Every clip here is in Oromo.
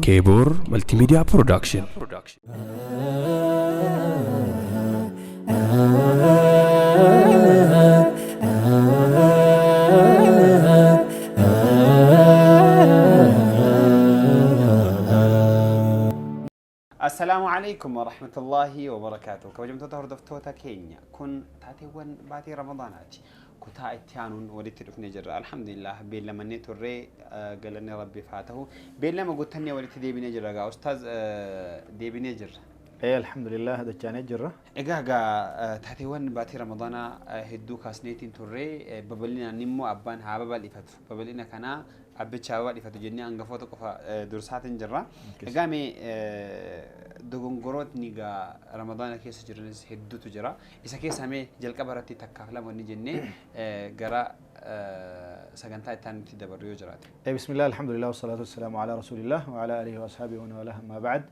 Keeboor Multimedia Production. Assalaamu alaikum warahmatullaahi wabarakaatuh. Kabajamtoota hordoftoota keenya, kun taateewwan baatii Ramadaanaati. Kutaa itti aanuun walitti dhufnee jirra. Alhamdulillah, beellamannee turree, galanni Rabbiif haa ta'u. Beellama guuttannee walitti deebinee jirra gaa ustaaz, deebinee jirra. Ee, alhamdulillah, dachaanee jirra. Egaa gaa taateewwan baatii Ramadaanaa hedduu kaasneetiin turree, babal'inaan immoo abbaan haa babal'ifatu. Babal'ina kanaa abbicha haa babal'ifatu jennee hangafoota qofa dursaatiin jirra. Egaa mee dogongorootni gaa Ramadaana keessa jiranis hedduutu jira. Isa keessaa mee jalqaba irratti takkaaf lama inni jennee gara sagantaa itti aanutti dabarru yoo jiraate. Bismillah, alhamdulillah, wasalaatu wassalaamu ala rasulillah wa ala alihi wa ashaabihi wa man walah, amma ba'd.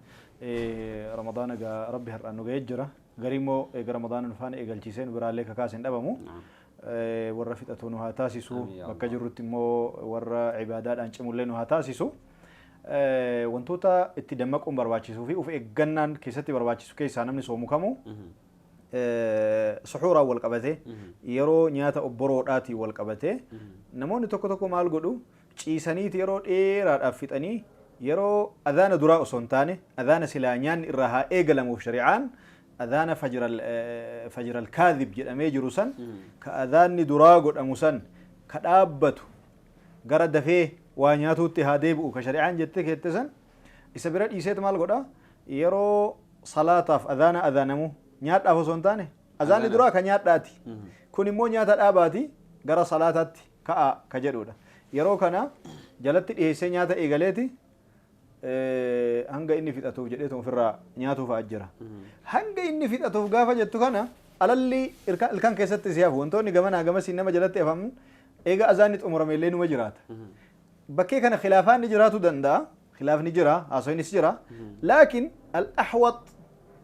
Ramadaana gaa Rabbi har'aan nu ga'ee jira. Garii immoo eega Ramadaana nu faana eegalchiisee nu biraallee kakaase hin dhabamu. Warra fixatu nu haa taasisu. Amiin yaa Bakka Allah. jirrutti immoo warra ibaadaadhaan cimullee nu haa taasisu. Wantoota itti dammaquun barbaachisuu fi of eeggannaan keessatti barbaachisu keessaa, namni soomu kamuu suxuuraan wal qabatee, yeroo nyaata obboroodhaatiin wal qabatee, namoonni tokko tokko maal godhu? Ciisaniiti yeroo dheeraadhaaf fixanii, yeroo adhaana duraa osoo hin taane, adhaana silaa nyaanni irraa haa eegalamuuf shari'aan, adhaana fajral kaadhib jedhamee jiru san, ka adhaanni duraa godhamu san, ka dhaabbatu gara dafee waa nyaatuutti haa deebi'u ka shari'aan jette keette san, isa bira dhiiseet maal godha? Yeroo salaataaf adhaana adhaanamu nyaadhaaf osoo hin taane, adhaanni duraa ka nyaadhaati, kun immoo nyaata dhaabaati gara salaataatti ka'a ka jedhudha. Yeroo kana jalatti dhiheessee nyaata eegaleeti hanga inni fixatuuf jedheetu ofirraa nyaatuuf jira. Hanga inni fixatuuf gaafa jettu kana, alalli ilkaan keessatti si hafu, wantoonni gamanaa gamasiin nama jalatti hafaman, eega azaanni xumurame illee numa jiraata. Bakkee kana khilaafaan ni jiraatu danda'a. Khilaafni jira, haasoynis jira. Laakiin al-ahwat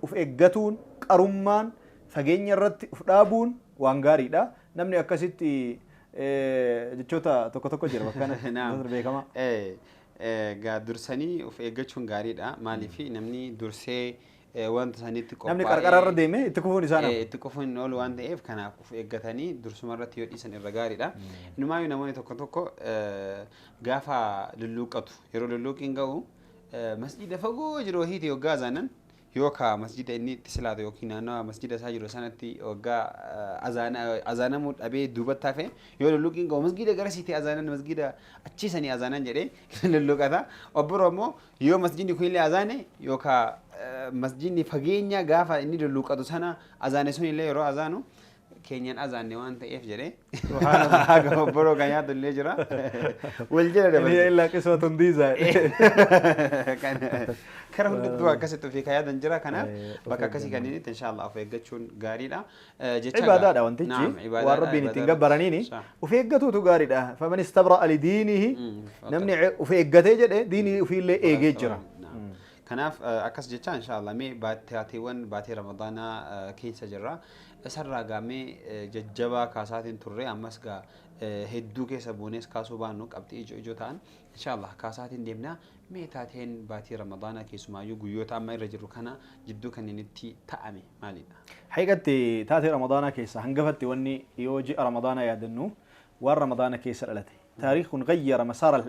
uf eeggatuun, qarummaan fageenya irratti uf dhaabuun waan gaariidha. Namni akkasitti jechoota tokko tokko jira bakka kanatti. Naam. Beekamaa. Gaa dursanii of eeggachuun gaariidha. Maaliif? Namni dursee wanta sanitti Namni qarqara irra deeme itti kufuun isaa nama. Itti kufuun hin oolu waan ta'eef, kanaaf of eeggatanii dursuma irratti yoo dhiisan irra gaariidha. Inumaayyuu namoonni tokko tokko gaafa lulluuqqatu, yeroo lulluuqqiin ga'u, masjida fagoo jiru wahiiti yoggaa azaanan, yookaa masjida inni itti silaatu yookiin naannawa masjida isaa jiru sanatti waggaa azaanamuu dhabee duubatti hafe, yoo lulluuqqiin ga'u masjida gara siitee azaanan, masjida achiisanii azaanan jedhee lulluuqata. Obboro immoo yoo masjidni kunillee azaane, yookaa masjidni fageenya gaafa inni lulluuqatu sana azaane sunillee yeroo azaanu, keenyan azaanne waan ta'eef jedhee haga obboroo kan nyaatu illee jira. Wal jala In hiya dabarse. illaa qismatun diizaa. Kara hundattuu akkasitti ofii kan yaadan jira. Kanaaf Of bakka akkasii eeggannoo. kanneenitti inshallah of eeggachuun gaariidha. Jecha Ibaadaadha wantichi. Naam, waan ibaadaadha, Rabbiin ittiin ibaadaadha. gabbaraniini of eeggatuutu gaariidha. Faman istabra'a lidiinihi, namni of eeggatee jedhe diinii ofiillee eegee jira. Naam. Kanaaf akkas jecha, inshallah mee taateewwan baatee Ramadaanaa keessa jirra. Isarraa gaa mee jajjabaa kaasaatiin turre, ammas gaa hedduu keessa buunees kaasuu baannu, qabxii ijoo ijoo ta'an inshallah kaasaatiin deemna. Mee taateen baatii Ramadaanaa, keessumaayyuu guyyoota amma irra jirru kana jidduu kanneenitti ta'ame maalidha? Haqiqatti taatee Ramadaanaa keessa hangafatti wanni yoo ji'a Ramadaanaa yaadannu waan Ramadaana keessa dhalate. Taariikh kun gayyara masaara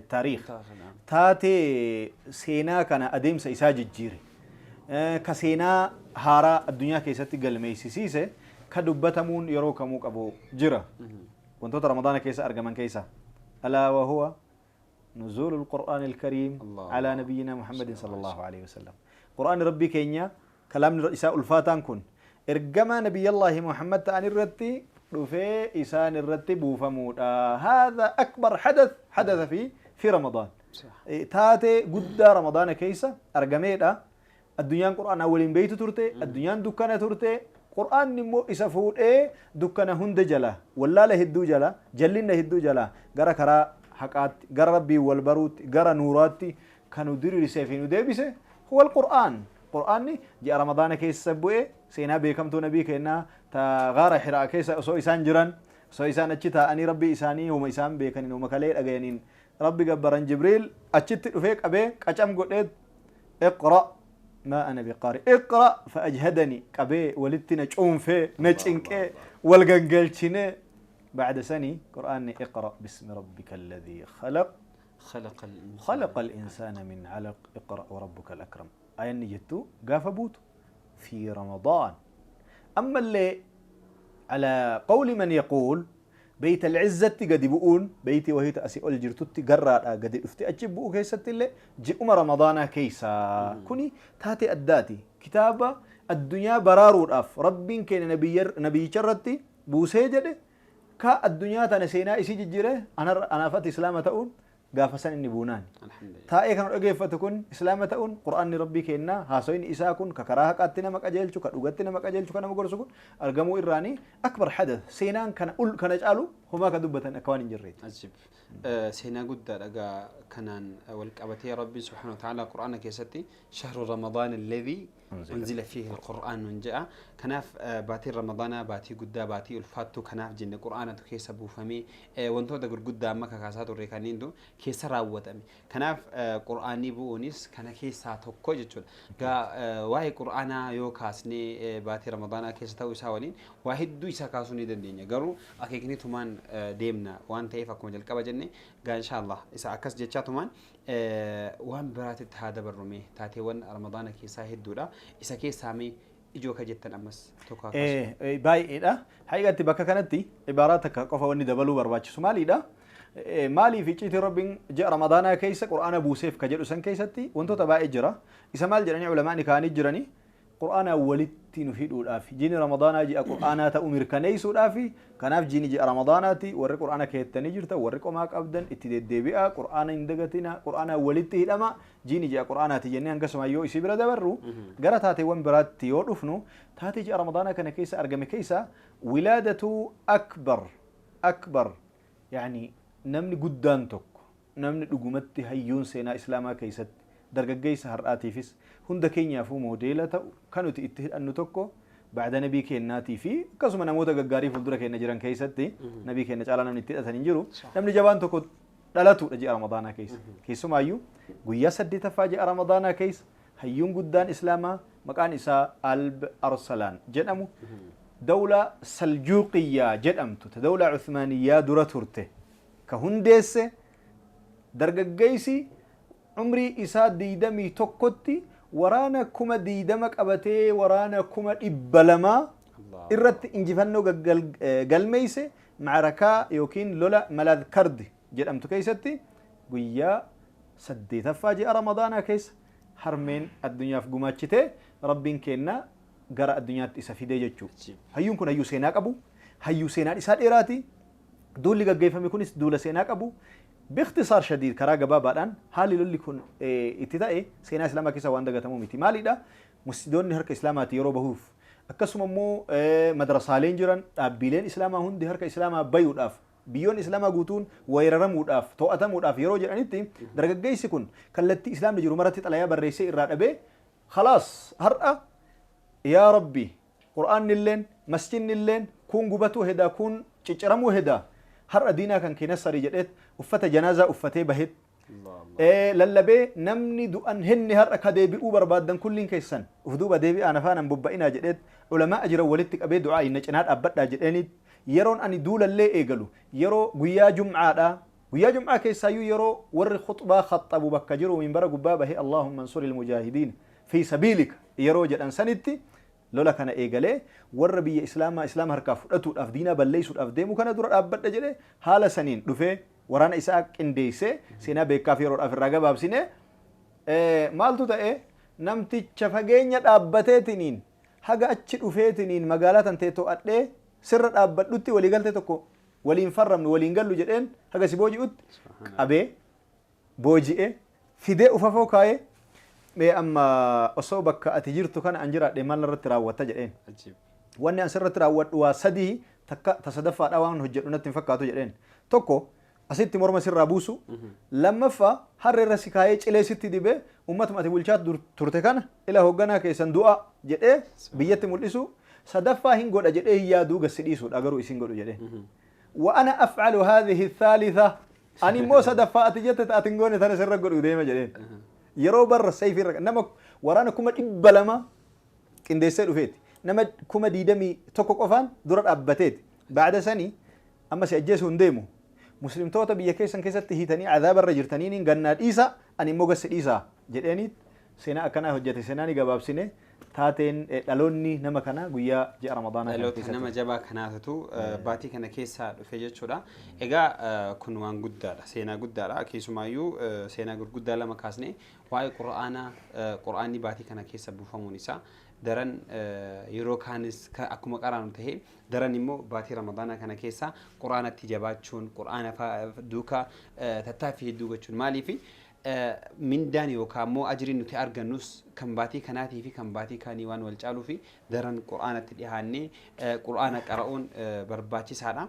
taariikh. Taatee seenaa kana adeemsa isaa jijjiire. Ka seenaa haaraa addunyaa keessatti galmeessisiise, ka dubbatamuun yeroo kamuu qabu jira. Wantoota Ramadaana keessa argaman keessaa. Alaa wa huwa نزول القرآن الكريم الله على نبينا محمد صلى الله عليه وسلم. قرآن ربي كينيا كلام إساء الفاتان كن إرجما نبي الله محمد تأني الرتي رفي إسان الرتي بوفمود. هذا أكبر حدث حدث في رمضان. Taatee guddaa Ramadaana keessa argameedha. Addunyaan Qur'aanaa waliin beeytu turte, addunyaan dukkana turte, Qur'aanni immoo isa fuudhee dukkana hunda jala, wallaala hedduu jala, jallinna hedduu jala gara karaa haqaatti, gara Rabbiin wal baruutti, gara nuuraatti kan nu diriirsee fi nu deebise huwa al-Qur'aan. Qur'aanni ji'a Ramadaana keessa bu'e. Seenaa beekamtuu nabii kennaa ta gaara Hiraa keessa osoo isaan jiran, Osoo isaan achi taa'anii Rabbii isaanii huma isaan beekaniin huma kalee dhagayaniin Rabbi gabbaran, Jibriil achitti dhufee qabee qacam godhee, "Iqra." "Ma ana biqaari." "Iqra." Fa'ajhadani, qabee walitti na cuunfee, na cinqee, wal gangalchinee bacda sanii Qur'aanni "Iqra bismi rabbika alladhii khalaq." خلق الإنسان. خلق الإنسان من علق، اقرأ وربك الأكرم، آية جتو قاف بوتو في رمضان. أما اللي على قول من يقول بيت العزة قد بؤون بيتي وهي تأسي أول جرتوتي قرر قد افتي أجيب بؤو كيست اللي جئ رمضان كيسا كوني تاتي أداتي كتابة الدنيا برارو الأف ربين كان نبي شرتي بوسيجده كا الدنيا تنسينا إسي جيره أنا فات إسلام تؤون gaafa san inni buunaan. Alhamdulillah. Taa'ee kan dhageeffatu kun islaama ta'uun, Qur'aanni Rabbii kennaa, haasoyni isaa kun ka karaa haqaatti nama qajeelchu, ka dhugatti nama qajeelchu, ka nama gorsu kun argamuu irraanii akbar hadath seenaan kana ul kana caalu homaa ka dubbatan akka waan hin jirreeti. Ajib. Seenaa guddaadha gaa kanaan wal qabatee Rabbi subhanahu wa ta'ala Qur'aana keessatti "شهر رمضان الذي أنزل فيه القرآن" nun jedha. Kanaaf baatiin Ramadaanaa baatii guddaa, baatii ulfaattuu. Kanaaf jenne Qur'aanatu keessa buufamee, wantoota gurguddaa amma kakaasaa turre kanneentu keessa raawwatame. Kanaaf Qur'aanni bu'uunis kana keessaa tokko jechuudha. Gaa waa'ee Qur'aanaa yoo kaasnee, baatii Ramadaanaa keessa ta'uu isaa waliin waa hedduu isaa kaasuu ni dandeenya. Garuu akeekni tumaan deemna waan ta'eef, akkuma jalqaba jenne gaa inshaallah isa akkas jechaa tumaan waan biraatitti haa dabarrume. Taateewwan Ramadaana keessaa hedduudha. Isa keessaa mee ijoo ka jettan ammas tokko haa kaasu. Baay'eedha. Haqiqatti bakka kanatti ibaaraa takka qofa wanni dabaluu barbaachisu maalidha? Maaliif icciitii Rabbiin ji'a Ramadaanaa keessa Qur'aana buuseef ka jedhu san keessatti wantoota baay'ee jira. Isa maal jedhanii ulamaani kaanii jiranii? Qur'aanaa walitti nu hidhuudhaaf, jiini Ramadaanaa ji'a Qur'aanaa ta'uu mirkaneessuudhaaf. Kanaaf jiini ji'a Ramadaanaati. Warri Qur'aana keettanii jirtan, warri qomaa qabdan, itti deddeebi'aa, Qur'aana hin dagatina, Qur'aanaa walitti hidhama, jiini ji'a Qur'aanaati jennee hangasuma yoo isii bira dabarru, gara taateewwan biraatti yoo dhufnu, taatee ji'a Ramadaanaa kana keessa argame keessa wilaadatu akbar, yani namni guddaan tokko, namni dhugumatti hayyuun seenaa islaamaa keessatti dargaggeessa har'aatiifis hunda keenyaafuu moodeela ta'u kan nuti itti hidhannu tokko, ba'da nabii kennaatii fi akkasuma namoota gaggaarii fuuldura keenya jiran keessatti nabii keenya caalaa namni itti hidhatan hin jiru, namni jabaan tokko dhalatudha ji'a Ramadaanaa keessa. Keessumaayyuu guyyaa 8ffaa ji'a Ramadaanaa keessa hayyuun guddaan islaamaa maqaan isaa Alb Arsalaan jedhamu, dawla Saljuuqiyyaa jedhamtu ta dawla Uthmaaniyyaa dura turte ka hundeesse, dargaggeessi umrii isaa 21tti waraana 20,000 qabatee waraana 200,000 irratti injifannoo galmeeyse, macrakaa yookiin lola Malaadkardi jedhamtu keessatti guyyaa 8ffaa ji'a Ramadaanaa keessa harmeen addunyaaf gumaachitee Rabbiin kenna gara addunyaatti isa fidee jechuudha. Hayyuun kun hayyuu seenaa qabu, hayyuu seenaan isaa dheeraati. Duulli gaggeeffame kunis duula seenaa qabu. باختصار شديد, karaa gabaabaadhaan haalli lolli kun itti ta'e seenaa islaamaa keessa waan dagatamuu miti. Maalidha? Masjidoonni harka islaamaati yeroo bahuuf, akkasuma immoo madrasaaleen jiran, dhaabbileen islaamaa hundi harka islaamaa bayuudhaaf, biyyoonni islaamaa guutuun weeraramuudhaaf, to'atamuudhaaf yeroo jedhanitti, dargaggeessi kun kallattii islaamni jiru maratti xalayaa barreessee irraa dhabee, khalaas, har'a yaa Rabbi, Qur'aanni illeen masjidni illeen kun gubatuu hedaa, kun cicciramuu hedaa, har'a diinaa kan kee nassarii jedheet uffata janaazaa uffatee baheet lallabee, namni du'an hinni har'a ka deebi'uu barbaaddan kulliin keessan uf duuba deebi'aa, nafaanan bobba'inaa jedheet, ulamaa jiran walitti qabee du'aa inna cinaa dhaabbadhaa jedheenit, yeroon ani duulallee eegalu yeroo guyyaa jum'aadha, guyyaa jum'aa keessaayyuu yeroo warri khuxbaa khaxabu bakka jiru minbara gubbaa bahee "اللهم انصر المجاهدين في سبيلك" yeroo jedhan sanitti lola kana eegalee, warra biyya islaamaa islaama harkaa fudhatuudhaaf, diinaa balleessuudhaaf deemu kana dura dhaabbadha jedhe. Haala saniin dhufee waraana isaa qindeessee, seenaa beekaaf yeroodhaaf irraa gabaabsine, maaltu ta'e? Namticha fageenya dhaabbateetiniin haga achi dhufeetiniin magaalaa tan ta'e to'adhee sirra dhaabbadhutti waliigaltee tokko waliin farramnu, waliin gallu jedheen, haga si booji'utti qabee booji'e fidee ufafoo kaayee, "Mee amma osoo bakka ati jirtu kana an jiraadhe maal irratti raawwatta?" jedheen. "Wanni an sirratti raawwadhu waa sadii, takka ta sadaffaadha waan hojjedhu natti hin fakkaatu" jedheen. "Tokko, asitti morma sirraa buusu. Lammaffaa, harra irra si kaayee cilee sitti dibee ummatuma ati bulchaa turte kana ila hoogganaa keessan du'a jedhee biyyatti mul'isu. Sadaffaa, hin godha jedhee hin yaaduu, gassi dhiisuudha, garuu isin godhu" jedheen. وأنا أفعل هذه الثالثة، ani immoo sadaffaa ati jette ati hin goone tana sirra godhuu deema jedheen. Yeroo barra sayfii irra nama waraana 200,000 qindeessee dhufeeti. Nama 21,000 qofaan dura dhaabbateeti. Baada sanii amma si ajjeesuu hin deemu. Muslimtoota biyya keessan keessatti hiitanii cadaaba irra jirtaniin gannaa dhiisa, ani immoo gassi dhiisa jedheeni seenaa akkanaa hojjete. Seenaa ni gabaabsine, taateen dhaloonni nama kana guyyaa ji'a Ramadaanaa kana Dhaloota keessatti. nama jabaa kanaatutu baatii kana keessa dhufe jechuudha. Egaa kun waan guddaadha, seenaa guddaadha. Keessumaayyuu seenaa gurguddaa lama kaasne, waa'ee Qura'aanaa, Qura'aanni baatii kana keessa buufamuun isaa daran yeroo kaanis akkuma qaraanu ta'e, daran immoo baatii Ramadaanaa kana keessa Qura'aanatti jabaachuun, Qura'aana duukaa tattaaffii hedduu gochuun, maaliifi mindaan yookaan immoo ajriin nuti argannus kan baatii kanaatii fi kan baatii kaanii waan wal caaluu fi daran Qura'aanatti dhiyaannee Qura'aana qara'uun barbaachisaadha.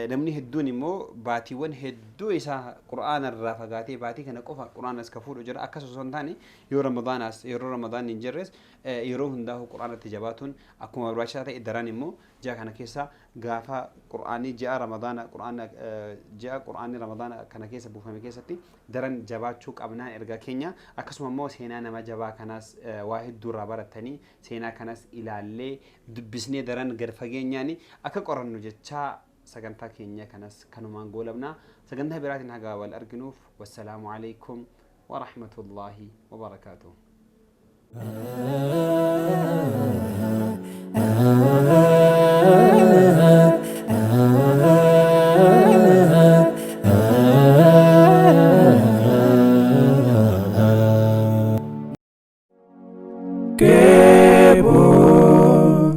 Namni hedduun immoo baatiiwwan hedduu isaa Qura'aana irraa fagaatee baatii kana qofa Qura'aanas ka fuudhu jira. Akkas osoo hin taane, yoo Ramadaanaas yeroo Ramadaan hin jirres yeroo hundaa'u Qura'aanatti jabaatuun akkuma barbaachisaa ta'e, daran immoo ji'a kana keessa gaafa Qura'aanii ji'a Ramadaana Qura'aana ji'a Qura'aanni Ramadaana kana keessa buufame keessatti daran jabaachuu qabnaan ergaa keenya. Akkasuma immoo seenaa nama jabaa kanaas waa hedduu irraa barattanii, seenaa kanas ilaallee dubbisnee daran gad fageenyaan akka qorannu jechaa, sagantaa keenya kanas kanumaan goolabna. Sagantaa biraatiin haga wal arginuuf, wassalaamu alaikum warahmatullaahi wabarakaatuh.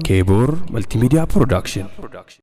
Keebor Multimedia Production.